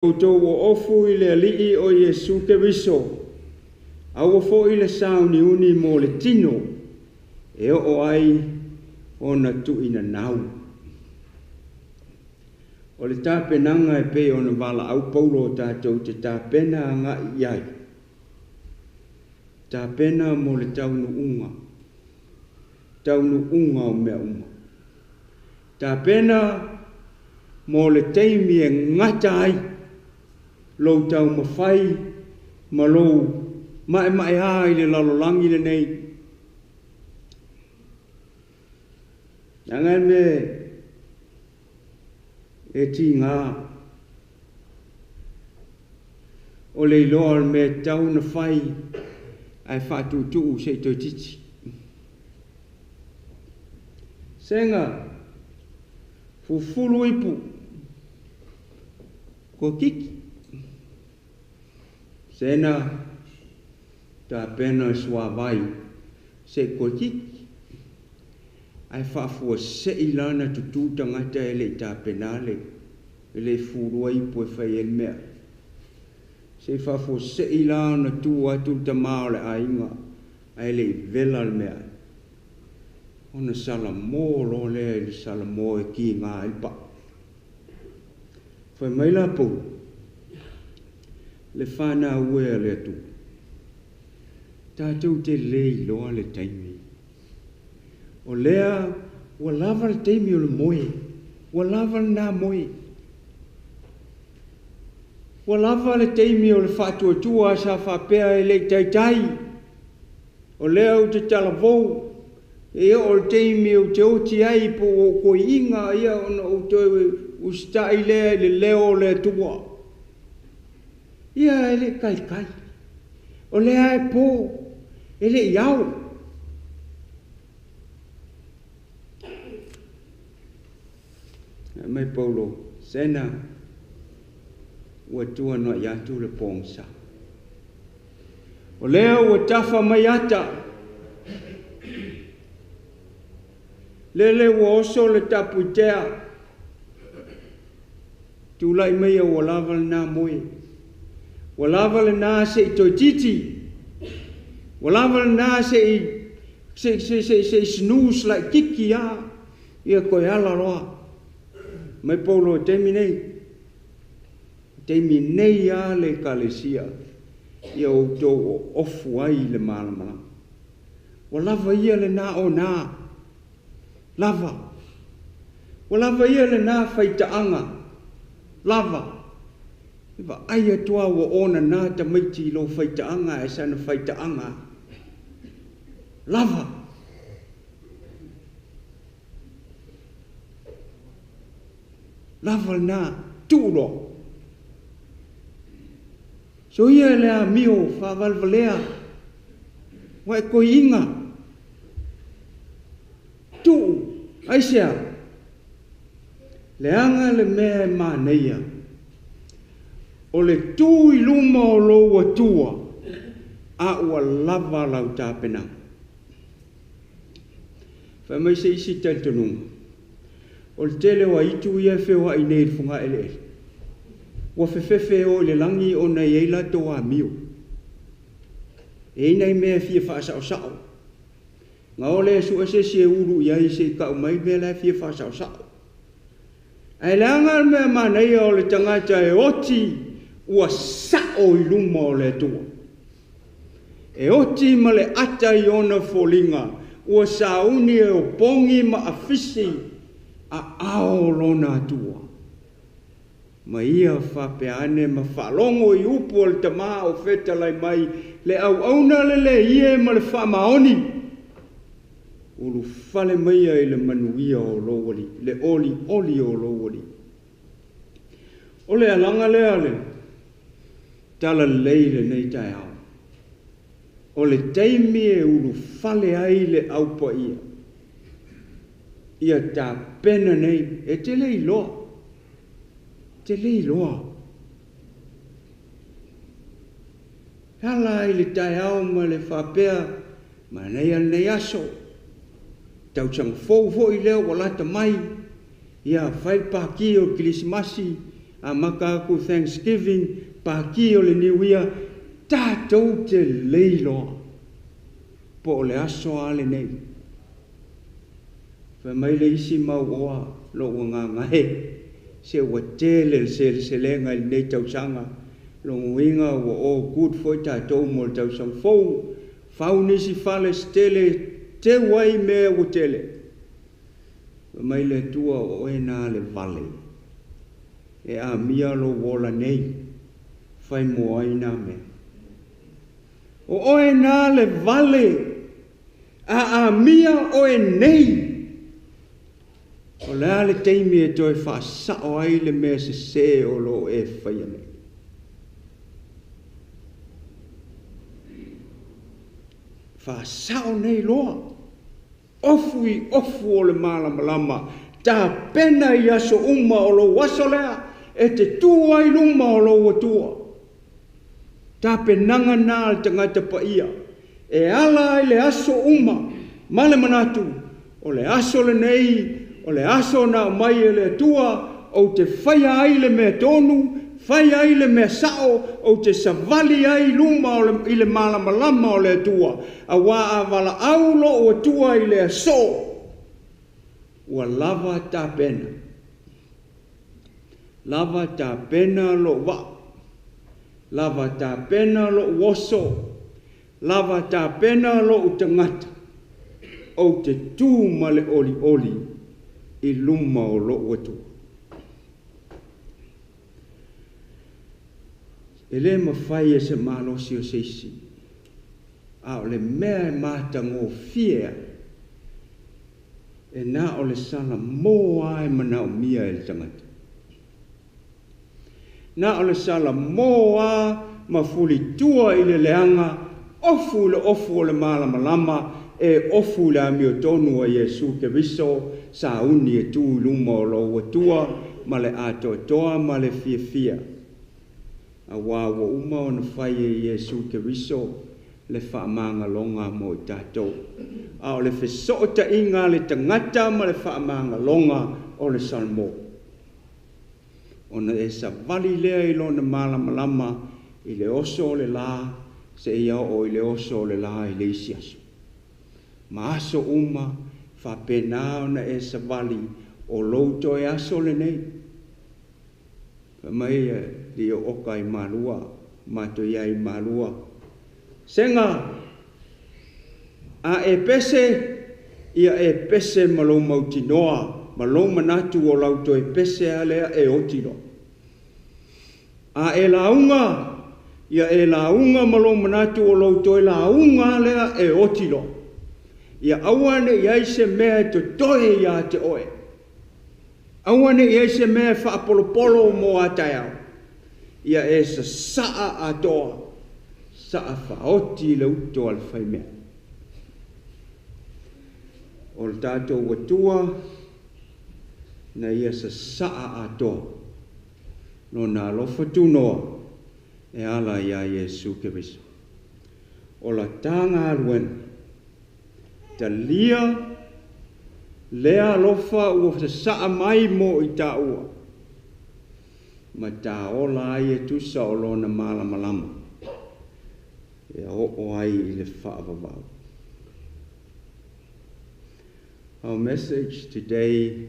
Outou oofu i le Alii o Iesu Keriso, aua foi le sauniuni mo le tino e oo ai ona tuuinanau. O le tapenaga e pei ona valaau Paulo tatou te tapena agai i ai, tapena mo le taunuuga, taunuuga o mea uma. Tapena mo le taimi e gata ai lou taumafai ma lou maemaea i le lalolagi lenei. Leaga le mea e tiga o le iloa o le mea e tatau ona fai ae faatuutuu se i toeitiiti. Sega fufulu ipu toeitiiti. Sena tapena le suavai se i toeitiiti. Ae faafuasei la ona tutu tagata e le i tapena le, e le i fulua ipu e fai ai le mea. Se i faafuasei la ona tu atu le tama o le aiga ae le i vela le mea. Ona salamo loa lea i le salamo e kiga ai le pau. Fai mai la Paulo, le fanau e a le Atua, tatou te le iloa le taimi. O lea ua lava le taimi o le moe, ua lava lena moe. Ua lava le taimi o le faatuatua sa faapea e le i taitai. O lea ou te talavou, e oo i le taimi ou te oti ai po ua ou toeaina ia ona ou toe usitai lea i le leo o le Atua. Ia e le i taitai. O lea e po, e le i ao. Fai mai Paulo, Sena, ua tuanai atu le pogisa. O lea ua tafa mai ata, lele ua oso le tapuitea, tulai maia ua lava lena moe. Ua lava lena se i toeitiiti. Ua lava lena se i snooze laitiiti lava, ia toe ala loa. Mai Paulo i taimi nei, taimi nei lava le Ekalesia, ia outou oofu ai i le malamalama. Ua lava ia lena ona, lava. Ua lava ia lena faitaaga, lava. E vaai atu lava ua onana tamaiti i lou faitaaga ae sana faitaaga, lava. Lava lena, tuu loa. Soia le amio faavalevalea, ua e toeaina, tuu, aisea? Leaga le mea e manaia, o le tu i luma o lou Atua, a ua lava lau tapenaga. Fai mai se isi talitonuga, o le tele o aitu ia e feoai nei i le fogaeleele, ua fefefe e o i le lagi ona e i ai latou amio. E i ai nai mea e fia faasaosao. Na o lea e sue se isi e ulu i ai se i tau mai mea la e fia faasaosao. Ae leaga le mea manaia o le tagata e oti ua sao i luma o le Atua. E oti ma le ata i ona foliga, ua sauni e opogi ma afisi aao o lona Atua. Ma ia faapea ane ma faalogo i upu a le tama o fetalai mai, le auauna le leie ma le faamaoni. Ulufale maia i le manuia o lou alii, le olioli o lou alii. O le alaga lea le talalelei lenei taeao. O le taimi e ulufale ai le aupaia, ia tapena nei, e te le iloa, te le iloa. E ala ai le taeao ma le faapea, manaia lenei aso, tausaga fou foi lea ua lata mai, ia fai le pati o le Kerisimasi, Amata atu Thanksgiving, Pati o le Niuia, tatou te le iloa po o le aso a lenei. Fai mai le isi mau oa, lou agaga e, se ua tele le seleselega i lenei tausaga, lona uiga ua all good foi tatou mo le tausaga fou, fau nisi fale se tele, teu ai mea ua tele. Fai mai le Atua, o oe na le vale, e amia lou ola nei, fai mo ai nā mea. O oe na le vale, a amia oe nei. O le a le taimi e toe faasao ai le mea sesē o lo o e faia nei. Faasao nei loa. Ofu i ofu o le malamalama, tapena i aso uma o lou aso lea e te tū ai luma o lou Atua. Tapenaga na a le tagata paia, e ala ai le aso uma ma le manatu, o le aso lenei, o le aso na aumai e le Atua, ou te faia ai le mea tonu, fai ai le mea sao, ou te savali ai i luma o le, i le malamalama o le Atua, auā a valaau lou Atua i le aso, ua lava tapena. Lava tapena lou vaa, lava tapena lou oso, lava tapena lou tagata, ou te tu ma le olioli i luma o lou Atua. E le mafai e se malosi o se isi, a o le mea e matagofie ai, e na o le salamo lava e manaomia e le tagata. Na o le salamo lava ma fulitua i le leaga, ofu i le ofu o le malamalama, e ofu i le amiotonu a Iesu Keriso, sauni e tu i luma o lou Atua ma le atoatoa ma le fiafia. Auā ua uma ona fai e Iesu Keriso le faamagaloga mo i tatou. A o le fesootaiga a le tagata ma le faamagaloga o le Salamo, ona e savali lea i lona malamalama i le oso o le la seia oo i le oso o le la i le isi aso. Ma aso uma, faapena ona e savali o lou toe aso lenei. Fai mai alii o oka i Malua, matou i ai i Malua, Sega, a e pese, ia e pese ma lou mautinoa, ma lou manatu o lau toe pese a lea e oti loa. A e lauga, ia e lauga ma lou manatu o lou toe lauga a lea e oti loa. Ia aua ne i ai se mea e totoe ia te oe. Aua ne i ai se mea e faapolopolo mo a taeao. Ia e sasaa atoa, saa faaoti i le uto a le faimea. O le tatou Atua na ia sasaa atoa Lona alofa tunoa e ala iā Iesu Keriso. O la ta galuega, talia lea alofa ua sasaa mai mo i taua, ma ta ola ai e tusa o Lona malamalama e oo ai i le faavavau. Our message today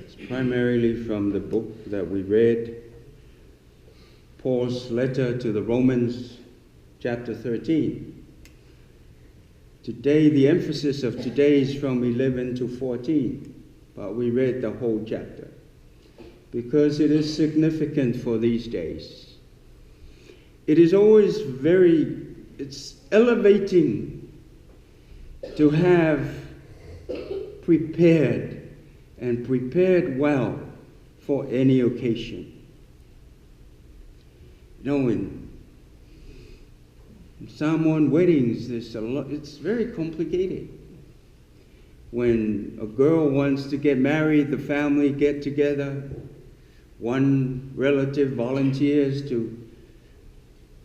is primarily from the book that we read, Paul's letter to the Romans, chapter 13. Today, the emphasis of today is from 11 to 14, but we read the whole chapter because it is significant for these days. It is always very, it's elevating to have prepared and prepared well for any occasion. You know, in Samoan weddings, there's a lot, it's very complicated. When a girl wants to get married, the family get together. One relative volunteers to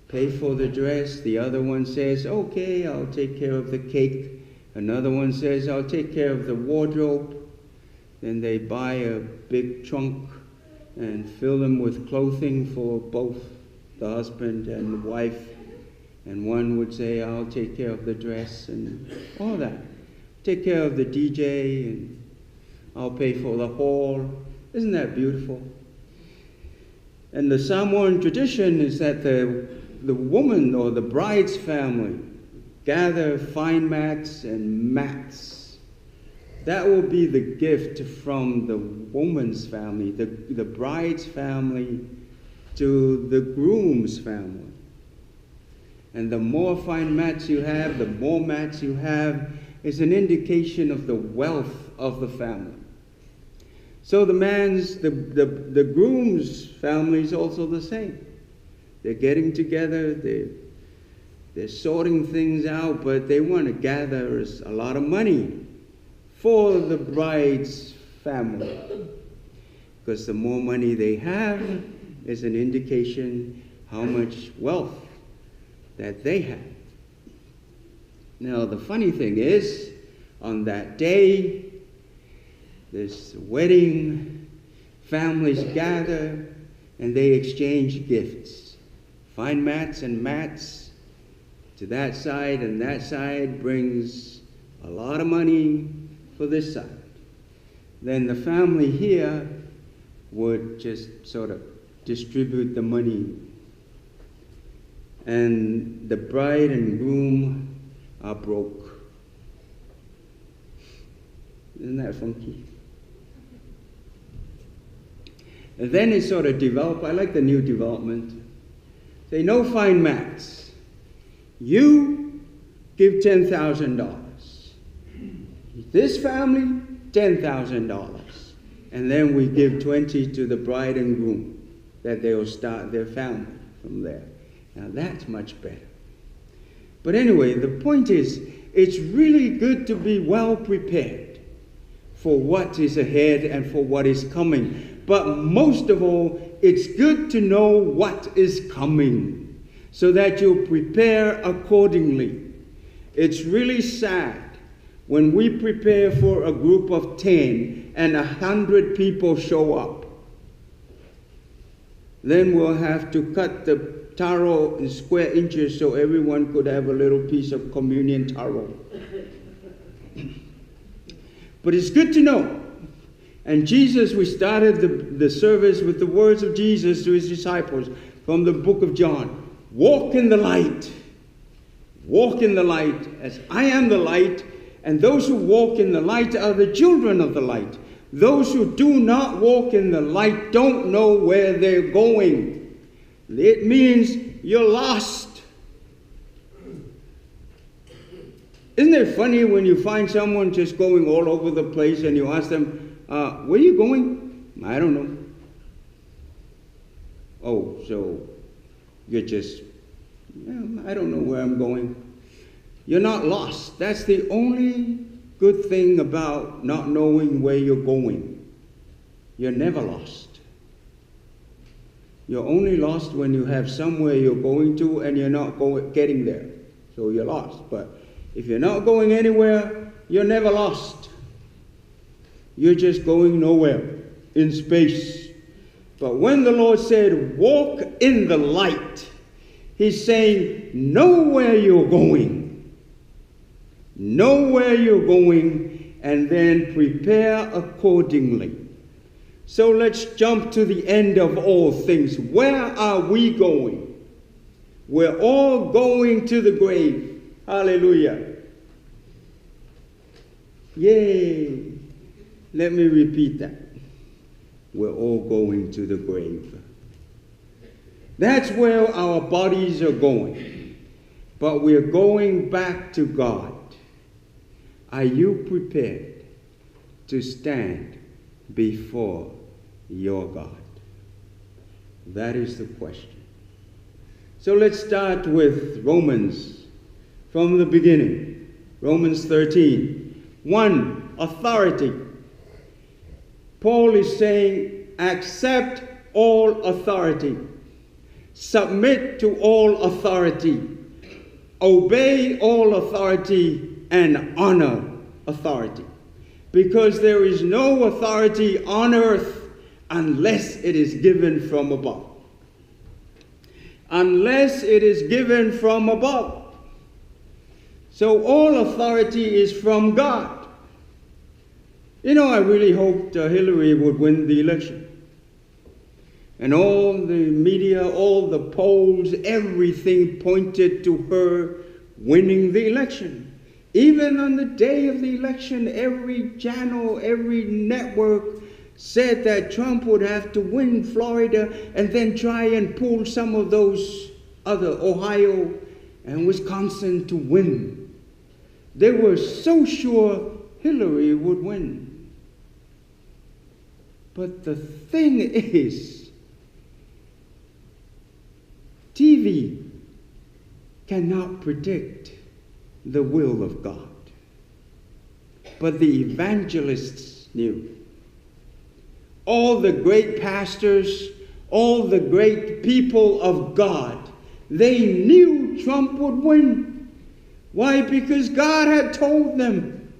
pay for the dress. The other one says, okay, I'll take care of the cake. Another one says, I'll take care of the wardrobe. Then they buy a big trunk and fill them with clothing for both the husband and the wife. And one would say, I'll take care of the dress and all that. Take care of the DJ and I'll pay for the hall. Isn't that beautiful? And the Samoan tradition is that the woman or the bride's family gather fine mats and mats. That will be the gift from the woman's family, the bride's family, to the groom's family. And the more fine mats you have, the more mats you have, is an indication of the wealth of the family. So the groom's family is also the same. They're getting together, they're sorting things out, but they want to gather a lot of money for the bride's family. Because the more money they have is an indication how much wealth that they have. Now, the funny thing is, on that day, this wedding, families gather and they exchange gifts. Fine mats and mats to that side, and that side brings a lot of money for this side. Then the family here would just sort of distribute the money. And the bride and groom are broke. Isn't that funky? And then it sort of developed. I like the new development. Say, no fine mats. You give $10,000. This family, $10,000. And then we give 20 to the bride and groom, that they will start their family from there. Now that's much better. But anyway, the point is, it's really good to be well prepared for what is ahead and for what is coming. But most of all, it's good to know what is coming so that you prepare accordingly. It's really sad when we prepare for a group of 10 and 100 people show up. Then we'll have to cut the taro in square inches so everyone could have a little piece of communion taro. But it's good to know. And Jesus, we started the service with the words of Jesus to his disciples from the book of John. Walk in the light. Walk in the light as I am the light. And those who walk in the light are the children of the light. Those who do not walk in the light don't know where they're going. It means you're lost. Isn't it funny when you find someone just going all over the place and you ask them, where are you going? I don't know. Oh, so you're just, I don't know where I'm going. You're not lost. That's the only good thing about not knowing where you're going. You're never lost. You're only lost when you have somewhere you're going to and you're not getting there. So you're lost. But if you're not going anywhere, you're never lost. You're just going nowhere in space. But when the Lord said, walk in the light, he's saying, know where you're going. Know where you're going and then prepare accordingly. So let's jump to the end of all things. Where are we going? We're all going to the grave. Hallelujah. Yay. Let me repeat that. We're all going to the grave. That's where our bodies are going. But we're going back to God. Are you prepared to stand before your God? That is the question. So let's start with Romans from the beginning. Romans 13. 1, authority. Paul is saying, accept all authority. Submit to all authority. Obey all authority and honor authority. Because there is no authority on earth Unless it is given from above. Unless it is given from above. So all authority is from God. You know, I really hoped Hillary would win the election. And all the media, all the polls, everything pointed to her winning the election. Even on the day of the election, every channel, every network said that Trump would have to win Florida and then try and pull some of those other, Ohio and Wisconsin, to win. They were so sure Hillary would win. But the thing is, TV cannot predict the will of God. But the evangelists knew. All the great pastors, all the great people of God, they knew Trump would win. Why? Because God had told them.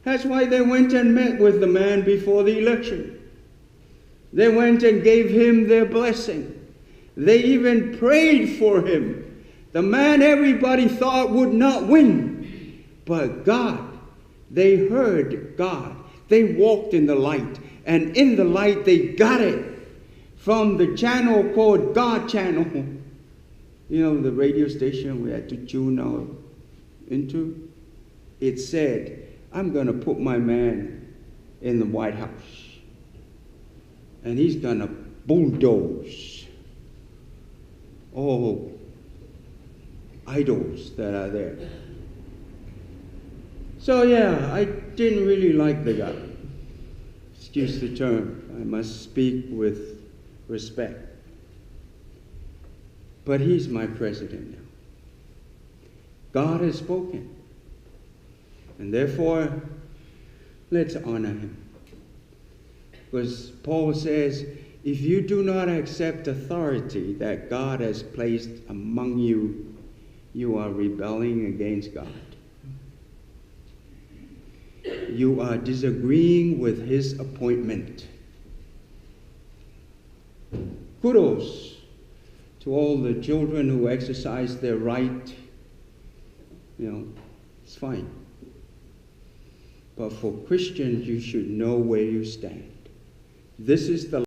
That's why they went and met with the man before the election. They went and gave him their blessing. They even prayed for him. The man everybody thought would not win. But God, they heard God. They walked in the light. And in the light they got it from the channel called God Channel. You know, the radio station we had to tune out into. It said, I'm going to put my man in the White House. And he's going to bulldoze all idols that are there. I didn't really like the guy. Excuse the term, I must speak with respect. But he's my president now. God has spoken. And therefore, let's honor him. Because Paul says, if you do not accept authority that God has placed among you, you are rebelling against God. You are disagreeing with his appointment. Kudos to all the children who exercise their right. It's fine. But for Christians, you should know where you stand. This is the